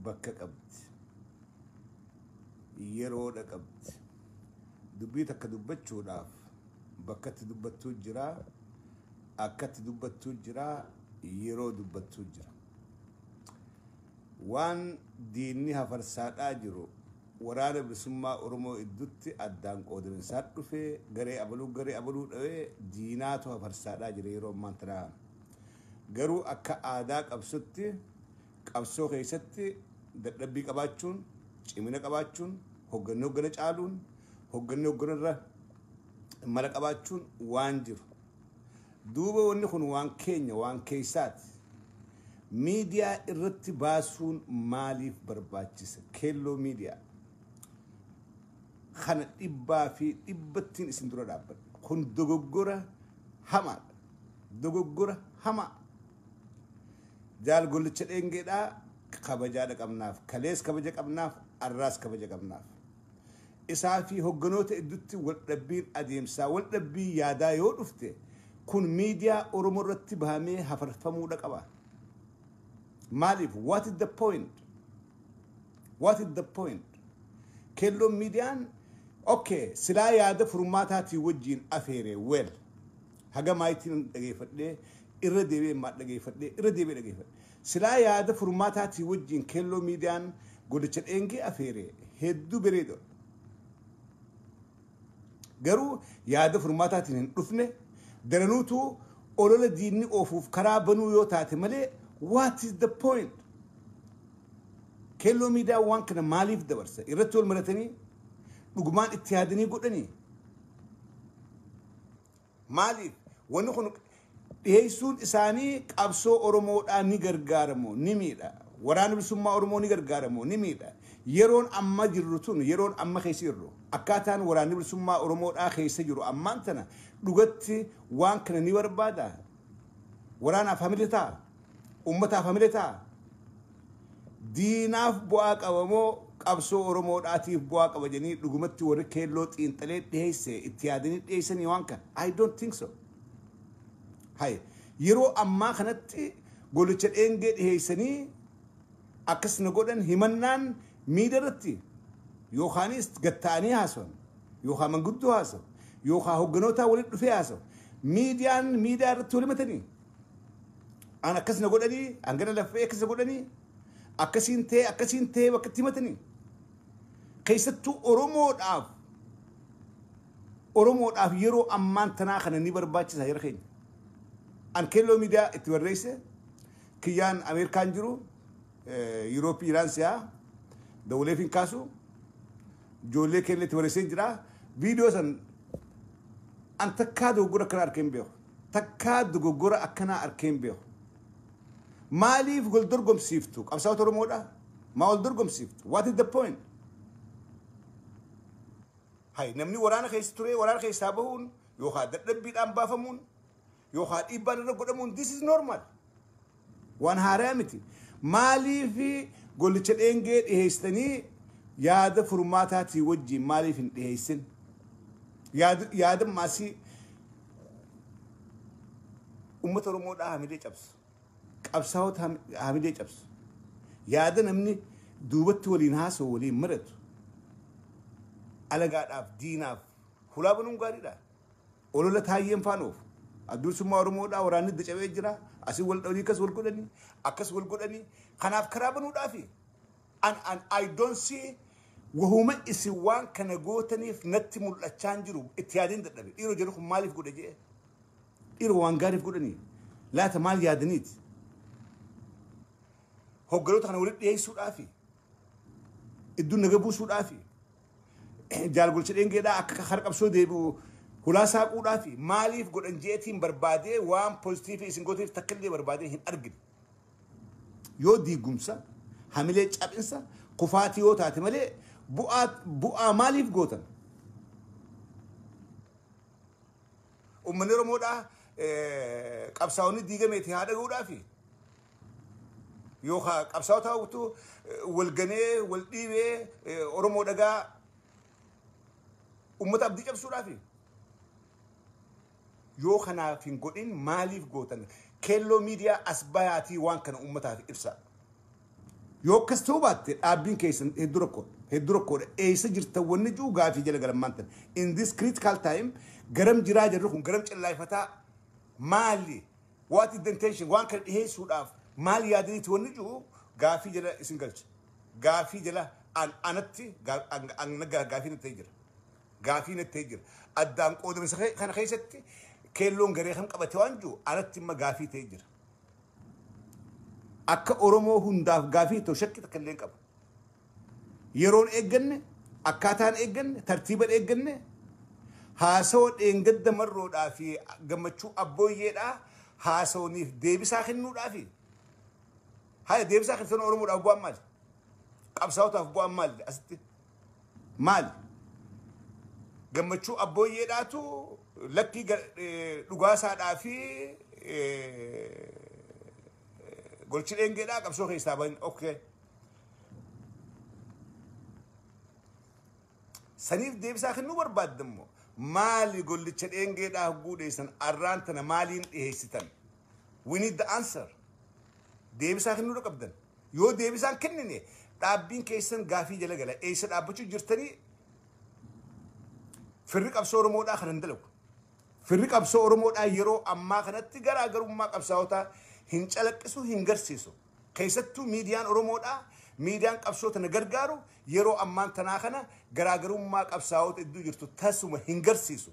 Bakka qabdi. Yeroodha qabdi. Dubbii takka dubbachuudhaaf bakkatti dubbattuu jira, akkatti dubbattuu jira, yeroo dubbattuu jira. Waan diinni hafarsaadhaa jiru waraana bilisummaa Oromoo iddutti addaan qoodaminsaa dhufee garee abaluu garee abaluu dhawee diinaatu hafarsaadhaa jira yeroo ammaan tanaa. Garuu akka aadaa qabsotti qabsoo keessatti dadhabbii qabaachuun, cimina qabaachuun, hogganni hoggana caaluun, hogganni hogganarra mala qabaachuun waan jiru. Duuba wanni kun waan keenya waan keessaati. Miidiyaa irratti baasuun maaliif barbaachisa? Keelloo miidiyaa. Kana dhibbaa fi dhibbattiin isin dura dhaabbadha. Kun dogoggora hamaadha. Dogoggora hamaa. Jaal Gollicha Dheengeedhaa kabajaadha qabnaaf. Kalees kabaja qabnaaf, arraas kabaja qabnaaf. Isaa fi hogganoota iddutti waldhabbiin adeemsaa, waldhabbii yaadaa yoo dhufte kun miidiyaa Oromoo irratti bahamee hafarfamuudha qaba. Maaliif? What is the point? What is the point? Keelloon miidiyaan okay silaa yaada furmaataatii wajjiin afeere well haga maayitiin dhageeffadhee irra deebi'ee maa dhageeffadhee irra deebi'ee dhageeffadhe. Silaa yaada furmaataatii wajjiin keelloo miidiyaan Gollicha Dheengee afeere hedduu bareedo. Garuu yaada furmaataatiin hin dhufne daranuutu olola diinni oofuuf karaa banuu yoo taate malee what is the point? Keelloo miidiyaa waan kana maaliif dabarsa? Irratti wal maratanii dhugumaan itti yaadanii godhanii? Maaliif? Wanni kun dhiyeessuun isaanii qabsoo Oromoodhaa ni gargaaramoo ni miidha. Waraana bilisummaa Oromoo ni gargaaramoo ni miidha. Yeroon amma jirru tun yeroon amma keessa jirru akkaataan waraanni bilisummaa Oromoodhaa keessa jiru ammaan tana dhugatti waan kana ni barbaada. Waraanaaf hamile ta'a. Uummataaf hamile ta'a. Diinaaf bu'aa qabamoo qabsoo Oromoodhaatiif bu'aa qaba jedhanii dhugumatti warri keelloo xiinxalee dhiyeesse itti yaadanii dhiyeessanii waan kana. I don't think so. Hay yeroo ammaa kanatti Gollicha Dheengee dhiyeessanii akkas na godhan himannaan miidiyaa irratti yookaanis gatta'anii haasawan yookaan manguddoo haasawu yookaan hogganoota walitti dhufee haasawu miidiyaan miidiyaa irratti wal himatanii an akkas na godhanii hangana laffee akkas na godhanii akkasiin ta'ee bakka itti himatanii keessattuu Oromoodhaaf yeroo ammaan tanaa kana ni barbaachisa yeroo keenya. An keelloo miidiyaa itti barreesse kiyyaan Ameerikaan jiru Yurooppii Iraan si'aa dawuleef hin kaasu ijoollee keenya itti barreessee jira viidiyoo san an takkaa dogoggora akkanaa arkee hin beeku. Takkaa dogoggora akkanaa arkee hin beeku. Maaliif wal dorgomsiiftu? Qabsaa'ota Oromoodha. Maa wal dorgomsiiftu? What is the point? Hay namni waraana keessa ture waraana keessaa bahuun yookaan dadhabbiidhaan baafamuun yookaan dhiibbaan irra godhamuun this is normal. Waan haaraa miti. Maaliif Gollicha Dheengee dhiheessitanii yaada furmaataatii wajjin maaliif hin dhiheessin? Yaada maasii uummata Oromoodhaa hamilee cabsu. Qabsaa'ota hamilee cabsu. Yaada namni duubatti waliin haasa'u waliin maratu. Alagaadhaaf diinaaf hulaa banuun gaariidha. Olola taayyeen faan oofu. Addursummaa Oromoodhaa waraanni dacabee jira. Asii wal dhawanii akkas wal godhanii akkas wal godhanii kanaaf karaa banuudhaafi. An I don't see wahuma isin waan kana gootaniif natti mul'achaa hin jiru itti yaadeen dadhabe. Dhiiroo jedhu kun maaliif godhe jee? Dhiiroo waan gaariif godhanii laata maal yaadaniiti? Hogganoota kana walitti dhiyeessuudhaafi idduun naga buusuudhaafi Jaal Gollicha Dheengeedhaa akka kara qabsoo deebi'u hulaa saaquudhaafi maaliif godhan jeetiin barbaadee waan pozitiivii isin gootaniif takka illee barbaadee hin argine. Yoo diigumsa hamilee cabinsa kufaatii yoo taate malee bu'aa maaliif gootan? Uummanni Oromoodhaa qabsaa'onni diigameeti haa dhaga'uudhaafi yookaan qabsaa'ota hawwatu wal ganee wal dhiibee Oromoo dhagaa uummata abdii cabsuudhaafi yoo kanaaf hin godhin maaliif gootan? Keelloo miidiyaa as bayaatii waan kana uummataaf ibsa. Yoo akkas ta'uu baatte dhaabbiin keessan hedduu rakkoodha. Hedduu rakkoodha. Eessa jirtan wanni jiru gaafii jala galammaan tan. In this critical time garam jiraa jirru kun garam cillaafataa maali? What is the intention? Waan kana dhiheessuudhaaf maal yaadaniiti wanni jiru gaafii jala isin galcha. Gaafii jala anatti gaafii natti jira. Gaafii natti jira. Addaan qoodamsa kana keessatti keelloon garee kan qabate waan jiru anatti imma gaafii ta'ee jira. Akka Oromoo hundaaf gaafii ta'u shakki takka illee qabu. Yeroon eegganne, akkaataan eegganne, tartiiban eegganne, haasawoo dheengadda marroodhaa fi gammachuu abbooyyeedhaa haasawaniif deebisaa kennuudhaafi. Haya deebisaa kennuun Oromoodhaaf bu'aan maali? Qabsaa'otaaf bu'aan maali asitti? Maali? Gammachuu abbooyyeedhaatu lakkii dhugaasaadhaa fi golchi dheengeedhaa qabsoo keessaa bahin okay. Saniif deebisaa kennuu barbaadda immoo maali gollicha dheengeedhaa hogguu dhiyeessan arraan tana maaliin dhiyeessitan? We need the answer. Deebisaa kennuu qabdan. Yoo deebisaan kennine dhaabbiin keessan gaafii jala gala. Eessa dhaabbachuu jirtanii firri qabsoo Oromoodhaa kan hin dalagu. Firri qabsoo Oromoodhaa yeroo ammaa kanatti garaagarummaa qabsaa'otaa hin calaqqisu hin garsiisu. Keessattuu miidiyaan Oromoodhaa miidiyaan qabsoo tana gargaaru yeroo ammaan tanaa kana garaagarummaa qabsaa'ota iddoo jirtu tasuma hin garsiisu.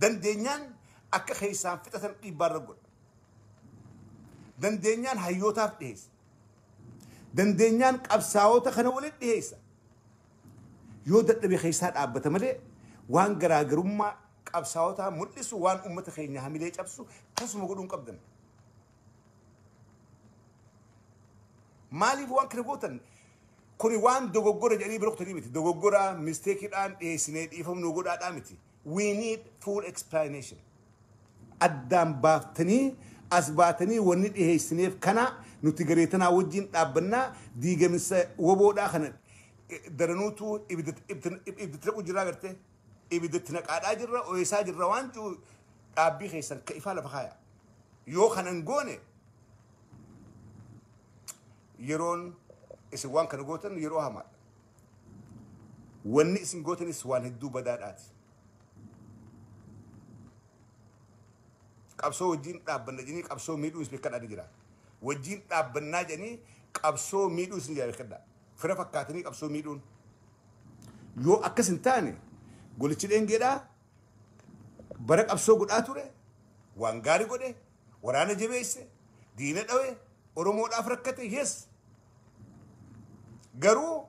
Dandeenyaan akka keessaan fixatan dhiibbaarra godha. Dandeenyaan hayyootaaf dhiheessa. Dandeenyaan qabsaa'ota kana waliin dhiheessa. Yoo dadhabe keessaa dhaabbata malee waan garaagarummaa qabsaa'otaa mul'isu waan uummata keenya hamilee cabsu tasuma godhuu hin qabdan. Maaliif waan kana gootan? Kuni waan dogoggora jedhanii bira kutanii miti. Dogoggora misteekiidhaan dhiyeessinee dhiifamnu godhaadhaa miti. We need full explanation. Addaan baaftanii as baatanii wanni dhiyeessineef kana nuti gareetanaa wajjin dhaabbannaa diigaminsa woboodhaa kana daranuutu ibiddatti naqu jirraa gartee ibiddatti naqaadhaa jirra ooyisaa jirra waan jiru dhaabbii keessan ka ifaa lafa kaaya. Yoo kanan goone yeroon isin waan kana gootan yeroo hamaadha. Wanni isin gootanis waan hedduu badaadhaati. Qabsoo wajjin dhaabbanna jedhanii qabsoo miidhuu isin beekadhaa ni jira. Wajjin dhaabbannaa jedhanii qabsoo miidhuu isin jira beekadhaa. Fira fakkaatanii qabsoo miidhuun. Yoo akkas hin taane golichi dheengeedhaa bara qabsoo godhaa ture waan gaarii godhe waraana jabeesse diina dhawe Oromoodhaaf rakkate yes. Garuu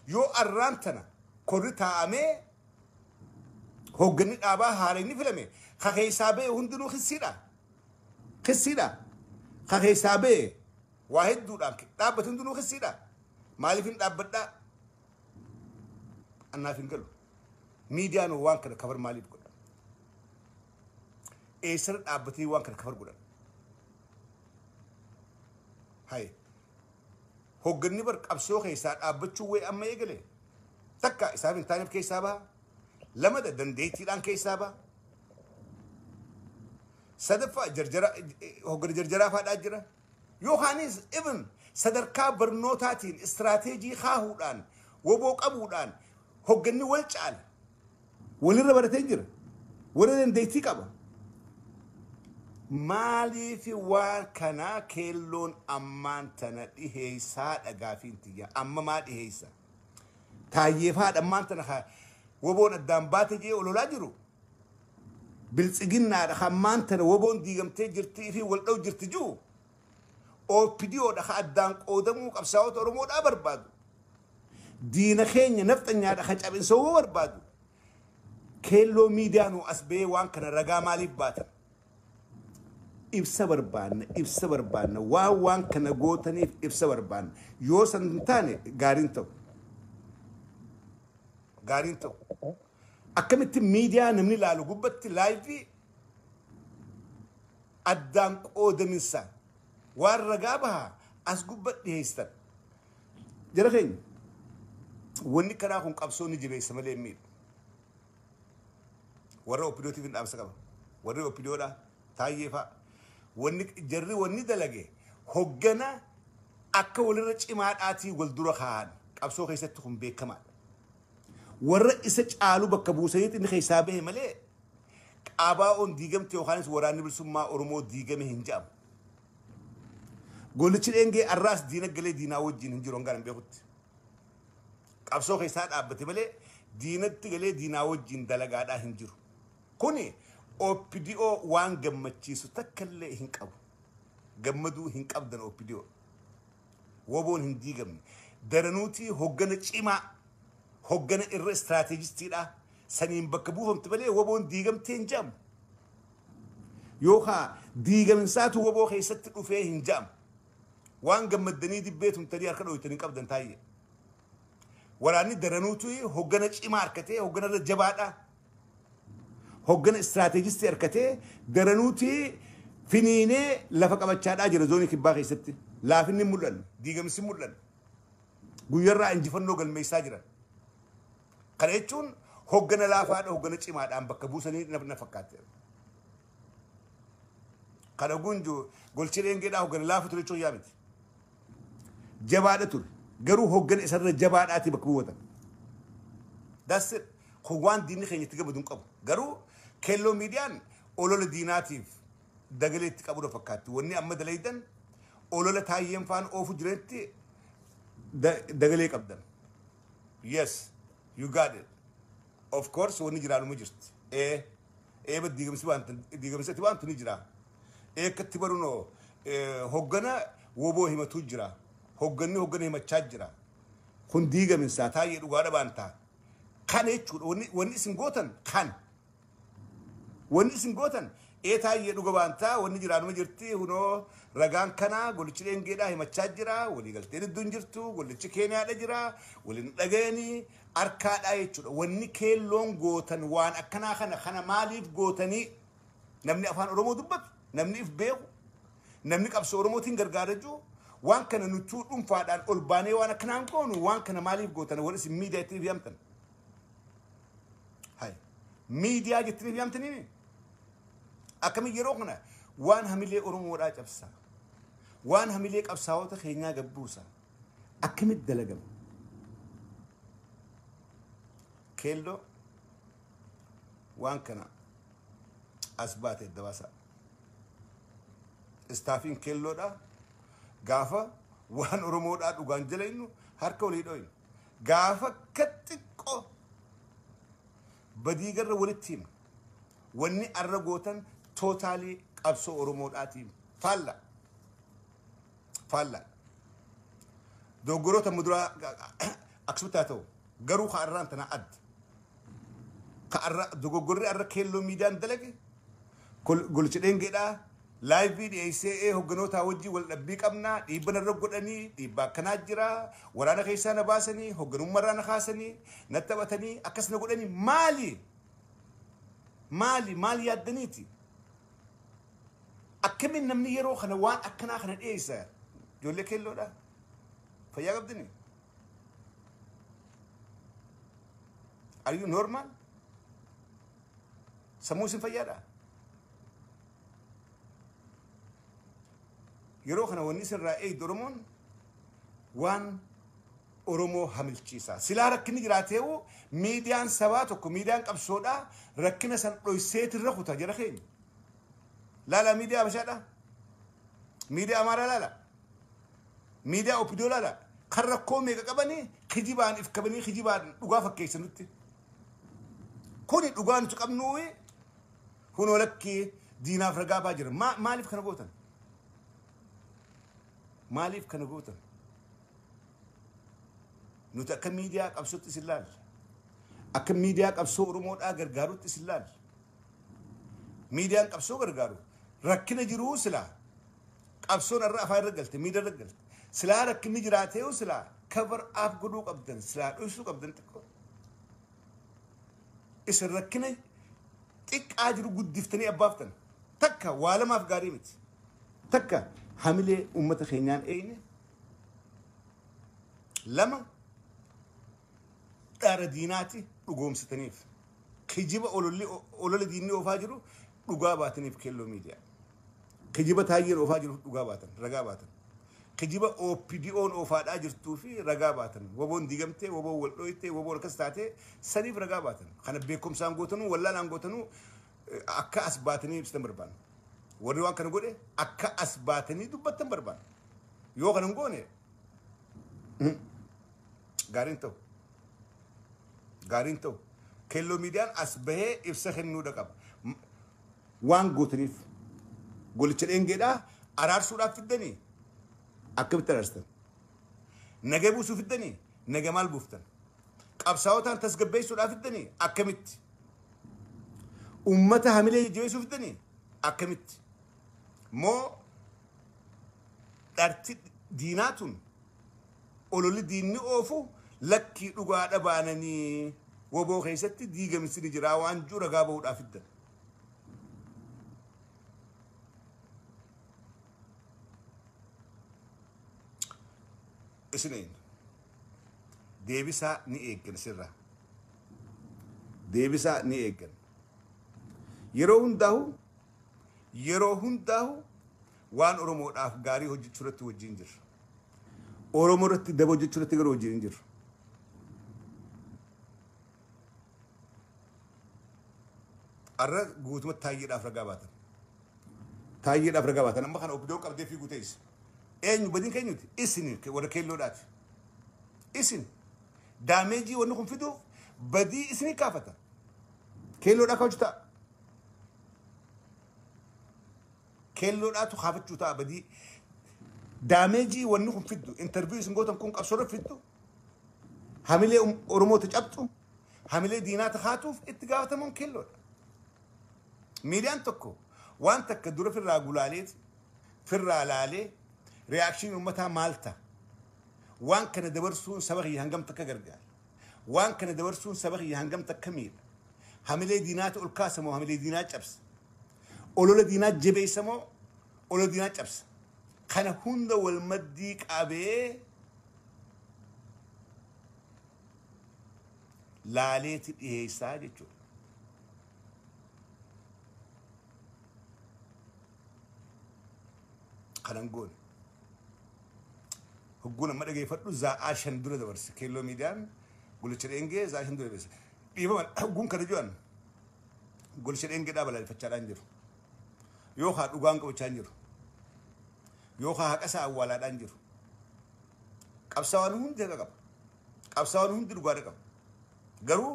yoo arraan tana korri taa'amee hoogganni dhaabaa haala inni filame ka keessaa ba'e hundinuu kissiidha. Kissiidha. Ka keessaa ba'e waa hedduudhaan dhaabbate hundinuu kissiidha. Maaliif hin dhaabbadhaa? Annaaf hin galu. Miidiyaan waan kana kafar maaliif godha? Eessarra dhaabbatanii waan kana kafar godhan? Haye. Hoogganni bar qabsoo keessaa dhaabbachuu wayii amma eegale. Takka isaaf hin taaneef keessaa baha. Lama dandeettiidhaan keessaa baha. Sadaffaa jarjara hoggana jarjaraa faadhaa jira. Yookaanis even sadarkaa barnootaatiin istiraateejii kaahuudhaan woboo qabuudhaan hoogganni wal caala. Walirra baratee jira. Warra dandeettii qaba. Maaliif waan kana keelloon ammaan tana dhiheessaa dhagaafiin tiyya amma maa dhiheessa? Taayyeefaadha ammaan tana woboon addaan baate jee ololaa jiru. Biltsiginnaadha ammaan tana woboon diigamtee jirtii fi wal dha'u jirti jiru. OPDOdha ka addaan qoodamuu qabsaa'ota Oromoodhaa barbaadu. Diina keenya nafxanyaadha ka cabinsa woboo barbaadu. Keelloo miidiyaanuu as ba'ee waan kana ragaa maaliif baatan? Ibsa barbaanna, ibsa barbaanna, waan kana gootaniif ibsa barbaanna. Yoo san hin taane gaariin ta'u. Gaariin ta'u. Akkamitti miidiyaa namni ilaalu gubbatti laayivii addaan qoodaminsa waan ragaa bahaa as gubbatti dhiyeessan. Jara keenya wanni karaa kun qabsoo ni jabeessa malee hin miidhu. Warra OPDOtiif hin dhaamsa qaba. Warri OPDOdha taayyee fa'a. Wanni jarri wanni dalage hoggana Akka walirra cimaadhaatii wal dura kaa'an qabsoo keessatti kun beekamaadha. Warra isa caalu bakka buusaniitti inni keessaa bahe malee ABO'n diigamte yookaanis waraanni bilisummaa Oromoo diigame hin jedhamu. Gollichi Dheengee arraas diina galee diinaa wajjin hin jiru hangaan hin beekutti. Qabsoo keessaa dhaabbate malee diinatti galee diinaa wajjin dalagaadhaa hin jiru. Kuni OPDO waan gammachiisu takka illee hin qabu. Gammaduu hin qabdan OPDO. Woboon hin diigamne. Daranuutii hoggana cimaa, hoggana irra istiraateejistiidha. Saniin bakka buufamte malee woboon diigamtee hin jedhamu. Yookaan diigaminsaatu woboo keessatti dhufee hin jedhamu. Waan gammaddanii dibbee tumtanii harka dhooytanii qabdan taayee. Waraanni daranuutu hoggana cimaa harkatee, hoggana irra jabaadha. Hoggana istiraateejistii harkatee daranuuti finiinee lafa qabachaadhaa jira zoonii kibbaa keessatti. Laafinni hin mul'anne, diigamsi hin mul'anne. Guyyarraa injifannoo galmeessaa jiran. Kana jechuun hoggana laafaadha, hoggana cimaadhaan bakka buusanii na fakkaate. Kana gunju golchi dheengeedhaa hoggana laafa ture jechuun yaa miti. Jabaadha ture. Garuu hoggana isarra jabaadhaati bakka buufatan. That's it. Kun waan diinni keenya itti gammadu hin qabu. Garuu keelloo miidiyaan olola diinaatiif dagalee itti qabudha fakkaatti. Wanni amma dalaydan olola taayyeen faan oofu jiranitti dagalee qabdan. Yes, you got it. Of course, wanni jiraanuma jirti. Ee, eeba diigamsi waan diigamsatti waantu ni jira. Ee, akkatti barunoo hoggana woboo himatu jira. Hogganni hoggana himachaa jira. Kun diigaminsaa taayyee dhugaadha baan ta'a. Kana jechuudha wanni isin gootan kan. Wanni isin gootan ee taayyee dhuga baantaa, wanni jiraanuma jirti, hunoo ragaan kanaa, golichi dheengeedhaa himachaa jira, waliigalteen iddoon jirtu, golichi Keeniyaadha jira, waliin dhagayanii harkaadhaa jechuudha. Wanni keelloon gootan waan akkanaa kana maaliif gootanii? Namni afaan Oromoo dubbatu, namni if beeku, namni qabsoo Oromootiin gargaara jiru, waan kana nutuu dhuunfaadhaan ol baanee waan akkanaan goonu, waan kana maaliif gootan? Warri isin miidiyaa ittiin yaamtan. Hai. Miidiyaa jettanii yaamtanii akkamiin yeroo kana waan hamilee Oromoodhaa cabsa, waan hamilee qabsaa'ota keenyaa gabbuusa akkamitti dalagama? Keelloo waan kana as baate adda baasaa. Istaafiin keelloodhaa gaafa waan Oromoodhaa dhugaan jala innu harka walii dhoyinu. Gaafa akka xiqqoo badii garra walitti himna. Wanni arra gootan totally qabsoo Oromoodhaatiin faalla. Faalla. Doggoroota muduraa akkasumatti haa ta'u, garuu ka arraan tana adda. Ka arra dogoggorri arra keelloo miidiyaan dalage golcha dheengeedhaa live dhiyeessee, ee hogganoota wajjii wal dhabbii qabnaa, dhiibba narra godhanii, dhiibba akkanaa jira, waraana keessaa na baasanii, hoogganummaa na kaasanii, na taphatanii, akkas na godhanii, maali maali maal yaaddaniiti? Akkamiin namni yeroo kana waan akkanaa kana dhiyeessa? Ijoollee keelloodha, fayyaa qabdini? Are you normal? Sammuu isin fayyaadha? Yeroo kana wanni isin irraa eegdu Oromoon waan Oromoo hamilchiisa. Silaa rakkinni jiraateewu miidiyaan sabaa tokko, miidiyaan qabsoodhaa rakkina san dhoyseetirra kuta jara keenya. Laala miidiyaa Habashaadha. Miidiyaa Amaaraa laala. Miidiyaa OPDO laala. Kan rakkoo meeqa qabanii kijibaan if qabanii kijibaan dhugaa fakkeessanutti. Kuni dhugaa nuti qabnuuyi hunoo lakkii diinaaf ragaa baa jira. Maaliif kana gootan? Maaliif kana gootan? Nuti akka miidiyaa qabsootti isin laalla. Akka miidiyaa qabsoo Oromoodhaa gargaarutti isin laalla. Miidiyaan qabsoo gargaaru rakkina jiruu silaa qabsoon irra afaan irra galte, miidiyaa irra galte. Silaa rakkinni jiraatee silaa cover up godhuu qabdan, silaa dhoksuu qabdan xiqqoo. Isin rakkina xiqqaa jiru guddiftanii abbaaftan. Takka waa lamaaf gaarii miti. Takka hamilee uummata keenyaan eeyne. Lama dhaara diinaati dhugoomsitaniif. Kijiba ololli olola diinni oofaa jiru dhugaa baataniif keelloo miidiyaa. Kijiba taayyeen oofaa jiru dhugaa baatan, ragaa baatan. Kijiba OPDO'n oofaadhaa jirtuu fi ragaa baatan. Woboon diigamtee, woboon wal dhooytee, woboon akkas taatee saniif ragaa baatan. Kana beekumsaan gootanuu, wallaalaan gootanuu akka as baatanii ibsitan barbaanna. Warri waan kana godhe akka as baatanii dubbattan barbaanna. Yoo kana hin goone gaariin ta'u. Gaariin ta'u. Keelloo miidiyaan as bahee ibsa kennuudha qaba. Waan gootaniif Golicha Dheengeedhaa araarsuudhaaf fiddanii akkamitti araarsitan? Naga buusuu fiddanii naga maal buuftan? Qabsaa'otaan tasgabbeessuudhaaf fiddanii akkamitti? Uummata hamilee jajjabeessuu fiddanii akkamitti? Moo dharti diinaa tun ololli diinni oofu lakkii dhugaadha baananii woboo keessatti diigamsi ni jira waan jiru ragaa bahuudhaaf fiddan. Isin eenyu? Deebisaa ni eeggan sirraa. Deebisaa ni eeggan. Yeroo hundaahu yeroo hundaahu waan Oromoodhaaf gaarii hojjechuu irratti wajjin jirra. Oromoo irratti daba hojjechuu irratti garuu wajjin hin jirru. Arra guutumatti taayyeedhaaf ragaa baatan. Taayyeedhaaf ragaa baatan. Amma kana OPDO qabdee fiiguu teessa. Eenyu badiin keenyuti? Isin warra keelloodhaati. Isin daameejii wanni kun fiduuf badii isinii kaafata. Keelloodhaa kaafachuu ta'a. Keelloodhaatu kaafachuu ta'a badii. Daameejii wanni kun fiddu interview isin gootan kun qabsoorra fiddu hamilee Oromoota cabxu hamilee diinaata haatuuf itti gaafatamuun keelloodha. Miidiyaan tokko waan takka dura firraa gulaaleeti firraa laalee reaction uummataa maal ta'a? Waan kana dabarsuun saba kiyya hangam takka gargaara? Waan kana dabarsuun saba kiyya hangam takka miidha? Hamilee diinaati ol kaasa moo hamilee diinaa cabsa? Olola diinaa jabeessa moo olola diinaa cabsa? Kana hunda wal maddii qabee laaleeti dhiyeessaa jechuudha. Kanan goone. Hogguun amma dhageeffadhu zaa'aa 5 dura dabarse. Keelloo miidiyaan Golicha Dheengee zaa'aa 5 dura dabarse. Dhiifama hogguun kana jiran Golicha Dheengeedhaa balaaleffachaadhaan jiru. Yookaan dhugaan qabachaa jiru. Yookaan haqa isaa awwaalaadhaan jiru. Qabsaawaan hundi haqa qaba. Qabsaawaan hundi dhugaadha qaba. Garuu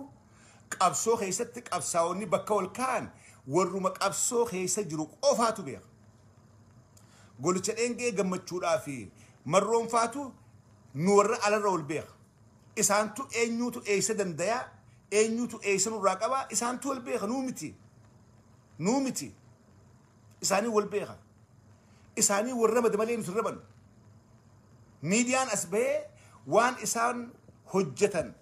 qabsoo keessatti qabsaa'onni bakka wal kaa'an warruma qabsoo keessa jiru qofaatu beeka. Golicha Dheengee gammachuudhaa fi marroonfaatu nu warra alarra wal beeka. Isaantu eenyuutu eessa dandayaa, eenyuutu eessa nurraa qabaa, isaantu wal beeka nuu miti. Nuu miti. Isaanii wal beeka. Isaanii wal ramada malee nuti hin ramannu. Miidiyaan as bahee waan isaan hojjetan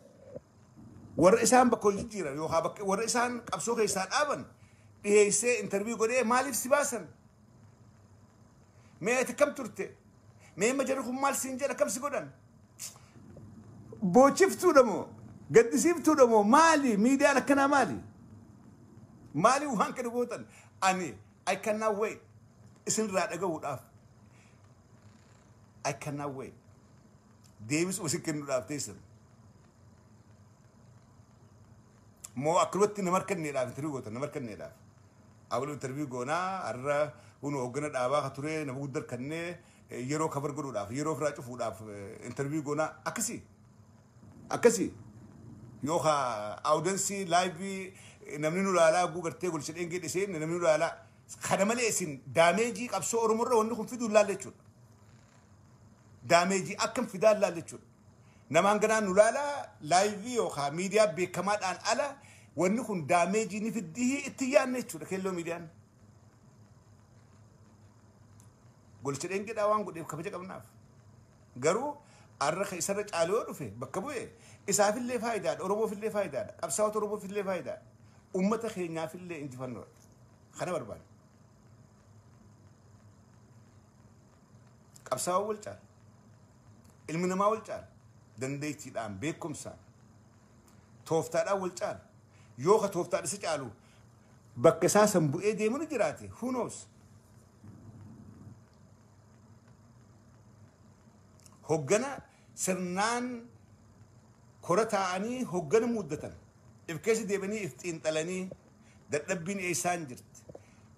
warra isaan bakka hojii jijjiiran yookaan bakka warra isaan qabsoo keessaa dhaaban dhiyeessee interview godhee maaliif si baasan? Mee ati kam turte? Mee amma jarri kun maal siin jedha kam si godhan? Boochiftuudha moo? Gaddisiiftuudha moo? Maali? Miidiyaan akkanaa maali? Maali waan kana gootan? Ani I cannot wait. Isinirraa dhagahuudhaaf. I cannot wait. Deebisuma isin kennuudhaaf teessan. Moo akkanumatti nama harkanneedhaaf interview gootan nama harkanneedhaaf. Awwalu interview goonaa har'a kun hooggana dhaabaa ka ture nama guddaa harkannee yeroo cover godhuudhaaf yeroo ofirraa cufuudhaaf interview goonaa akkasii. Akkasii. Yookaan audience live namni nu ilaalaa guu gartee Golicha Dheengee dhisee namni nu ilaalaa. Kana malee isin daameejii qabsoo Oromoo irra wanni kun fiduu ilaalle jechuudha. Daameejii akkam fidaa ilaalle jechuudha. Namaan ganaa nu ilaalaa live yookaan miidiyaa beekamaadhaan ala wanni kun daameejii ni fiddii itti yaadne jechuudha keelloo miidiyaan. Golicha Dheengeedhaa waan godheef kabaja qabnaaf. Garuu arra isarra caalu yoo dhufe bakka bu'e isaafillee faayidaadha, Oromoofillee faayidaadha, qabsaa'ota Oromoofillee faayidaadha, uummata keenyaafillee injifannoodha. Kana barbaada. Qabsaa'aa wal caala. Ilmi namaa wal caala. Dandeettiidhaan, beekumsaan, tooftaadhaan wal caala. Yoo ka tooftaan isa caalu bakka isaa san bu'ee deemu ni jiraate. Who knows? Hoggana sirnaan kora taa'anii hoggana muuddatan. If keessa deebanii if xiinxalanii dadhabbiin eessaan jirti.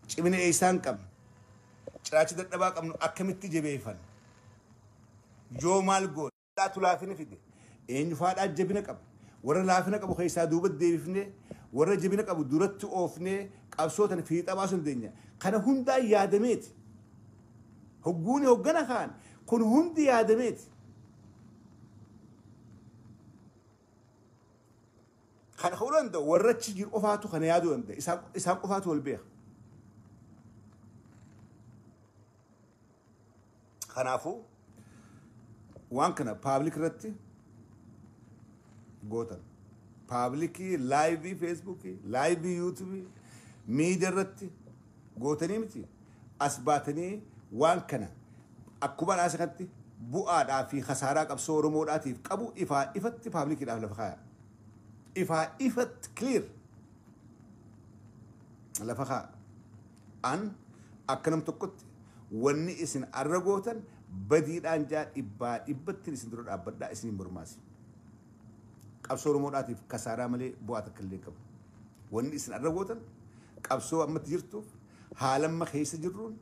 Cimina eessaan qabna. Ciraacha dadhabaa qabnu akkamitti jabeeffan. Yoo maal goone. Dhaatu laafina fide. Eenyu faadhaa jabina qaba. Warra laafina qabu keessaa duuba deebifnee warra jabina qabu duratti oofnee qabsootan fiixa baasuu dandeenya. Kana hundaa yaadameeti. Hogguuni hoggana kaan kun hundi yaadameeti. Kana ka'uu danda'u warra achi jiru qofaatu kana yaaduu danda'a. Isaan qofaatu wal beeka. Kanaafuu waan kana public irratti gootan. Public live Facebook, live YouTube, miidiyaa irratti gootanii miti. As baatanii waan kana akkuma dhaasakatti bu'aadhaa fi khasaaraa qabsoo Oromoodhaatiif qabu ifaa ifatti publiciidhaaf lafa kaaya. Ifaa ifatti clear lafa kaaya. An akka nam tokkotti wanni isin arra gootan badiidhaan jaa dhibbaa dhibbatti isin dura dhaabbadhaa isin mormaasi. Qabsoo Oromoodhaatiif kasaaraa malee bu'aa takka illee qabu. Wanni isin arra gootan qabsoo ammatti jirtuuf haalamma keessa jirruun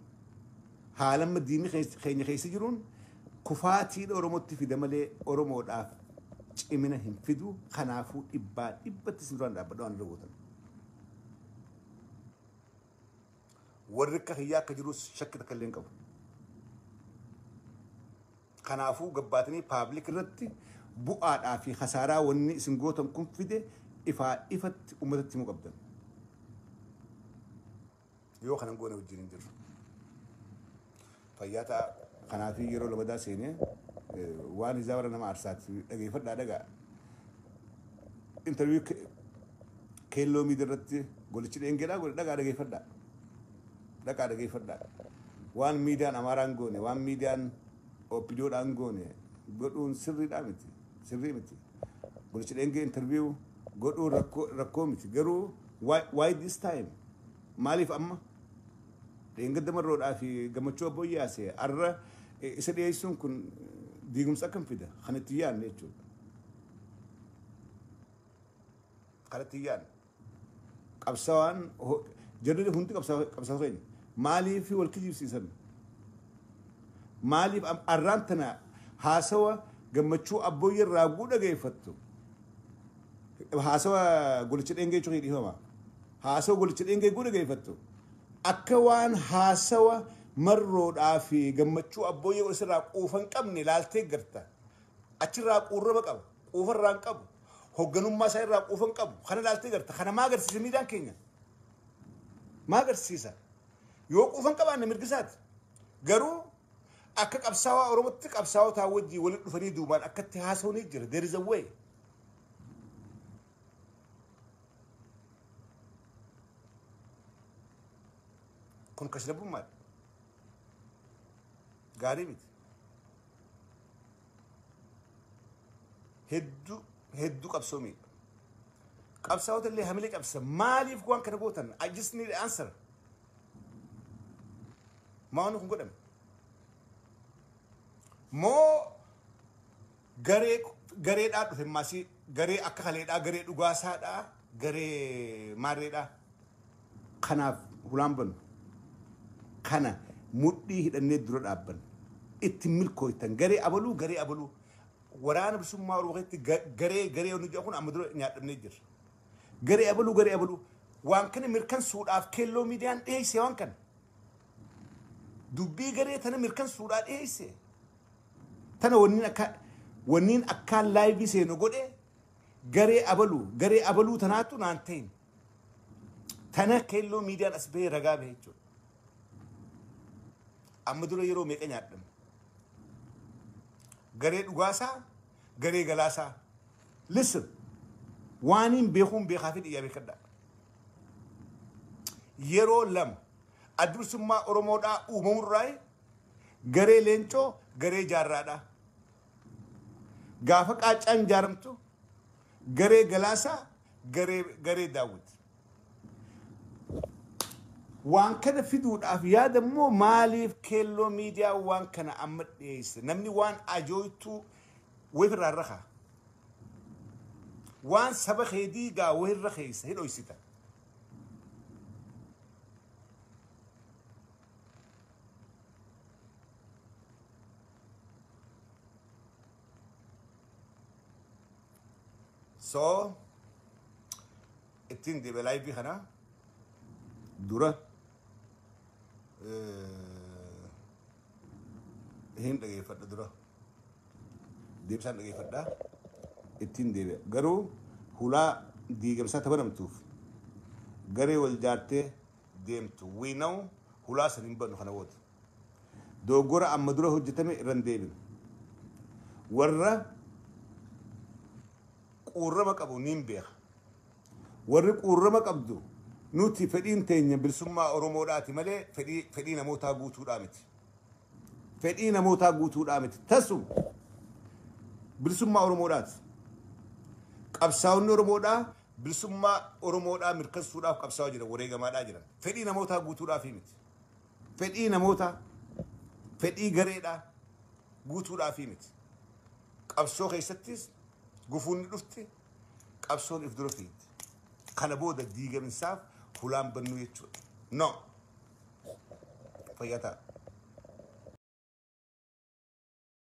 haalamma diinni keenya keessa jiruun kufaatiidha Oromootti fida malee Oromoodhaaf cimina hin fidu. Kanaafuu dhibbaa dhibbatti isin duraan dhaabbadhaa waan arra gootan. Warri akka hiyyaa akka jirus shakki takka illee hin qabu. Kanaafuu gabbaatanii public irratti bu'aadhaa fi khasaaraa wanni isin gootan kun fide ifaa ifatti uummatatti himuu qabdan. Yoo kanan goone wajjin hin jirru. Fayyaa ta'a. Kanaafii yeroo lamadaa seenee waan isaa warra nama aarsaatti dhageeffadhaa dhagaa. Interview keelloo miidiyaa irratti golichi dheengeedhaa godhe dhagaa dhageeffadhaa. Dhaqaa dhageeffadhaa. Waan miidiyaan Amaaraan goone, waan miidiyaan OPDOdhaan goone godhuun sirriidhaa miti. Sirrii miti. Golichi dheengee interview godhuun rakkoo miti. Garuu why this time? Maaliif amma? Dheengadda marroodhaa fi gammachuu abboyyaase arra isa dhiyeessuun kun diigumsa akkam fida? Kan itti yaadne jechuudha. Kan itti yaadne. Qabsaawaan jarri hundi qabsaa'oo keenya. Maaliif wal kijibsiisan? Maaliif arraan tana haasawa gammachuu abbooyyee irraa dhageeffattu? Haasawa golicha dheengee jechuun dhiifama. Haasawa golicha dheengee dhageeffattu. Akka waan haasawa marroodhaa fi gammachuu abbooyyee isirraa quufa hin qabne ilaaltee garta. Achirraa quurrama qaba. Quufarraa hin qabu. Hoogganummaa isaa irraa quufa hin qabu. Kana ilaaltee garta. Kana maa agarsiisa miidhaan keenya? Maa agarsiisa? Yoo quufa hin qabaanne mirgi isaati. Garuu akka qabsaawaa Oromootti qabsaawotaa wajjin walitti dhufanii duubaan akkatti haasawanii jira. There is a way. Kun kashlabummaadha. Gaarii miti. Hedduu hedduu qabsoo miidha. Qabsaa'ota illee hamilee qabsa. Maaliif waan kana gootan? I just need an answer. Maa wanni kun godhame? Moo garee gareedhaa dhufe maasii garee akka kaleedhaa garee dhugaasaadhaa garee maarreedhaa. Kanaaf hulaan banu. Kana mudhii hidhannee dura dhaabban. Itti milkooytan garee abaluu garee abaluu. Waraana bilisummaa Oromoo keessatti garee garee wanni jedhu kun amma dura nyaadhamnee jira. Garee abaluu garee abaluu. Waan kana mirkansuudhaaf keelloo miidiyaan dhiyeesse waan kana. Dubbii garee tana mirkansuudhaaf dhiyeesse. Tana wanniin akkaan live seenu godhe garee abaluu tanaatu naan ta'in. Tana keelloo miidiyaan as bahee ragaa bahe jechuudha. Amma dura yeroo meeqa nyaadhame? Garee dhugaasaa, garee galaasaa. Listen, waaniin beekuun beekaa fi dhiyyaa beekadha. Yeroo lama adda bilisummaa Oromoodhaa uumamurraa garee leencoo, garee jaarraadhaa. Gaafa qaacaan ijaaramtu garee galaasaa, garee daawwiti. Waan kana fiduudhaaf yaada immoo maaliif keelloo miidiyaa waan kana amma dhiyeesse? Namni waan ajooytuu wayirraa rakaa. Waan saba kee diigaa wayirra keessa hidhoysita. So ittiin deebi'e live kana dura hin dhageeffadha, dura deebisaan dhageeffadha, ittiin deebi'a. Garuu hulaa diigamsaa tabanamtuuf garee wal jaartee deemtu wiinaw hulaa san hin bannu. Kana booda dogoggora amma dura hojjetame irra hin deebinu. Warra quurrama qabu niin beeka. Warri quurrama qabdu, nuti fedhiin teenya bilisummaa Oromoodhaati malee fedhii namootaa guutuudhaa miti. Fedhii namootaa guutuudhaa miti. Tasuma bilisummaa Oromoodhaati. Qabsaa'onni Oromoodhaa bilisummaa Oromoodhaa mirkansuudhaaf qabsaa'aa jiran, wareegamaadhaa jiran. Fedhii namootaa guutuudhaaf miti. Fedhii namootaa, fedhii gareedhaa guutuudhaaf miti. Qabsoo keessattis gufuun ni dhufti, qabsoon if dura fiigdi. Kana booda diigaminsaaf hulaan bannuu jechuudha. No. Fayyaa ta'a.